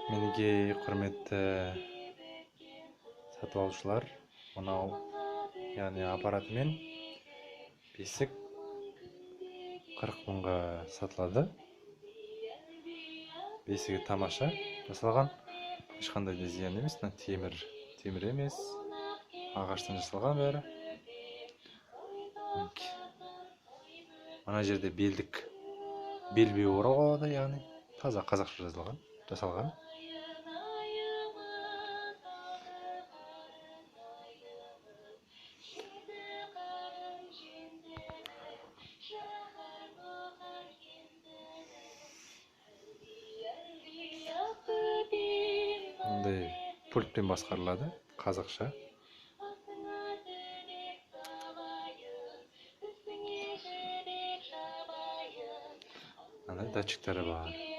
Мінекей, құрметті сатып алушылар, мынау, яғни аппаратымен бесік 40 мыңға сатылады. Бесігі тамаша жасалған, ешқандай да зиян емес. Мына темір емес, ағаштан жасалған бәрі. Мінекей. Мына жерде белдік, белбеу орауға болады, яғни таза қазақша жасалған. Мындай пультпен басқарылады, қазақша. Мынандай датчиктері бар.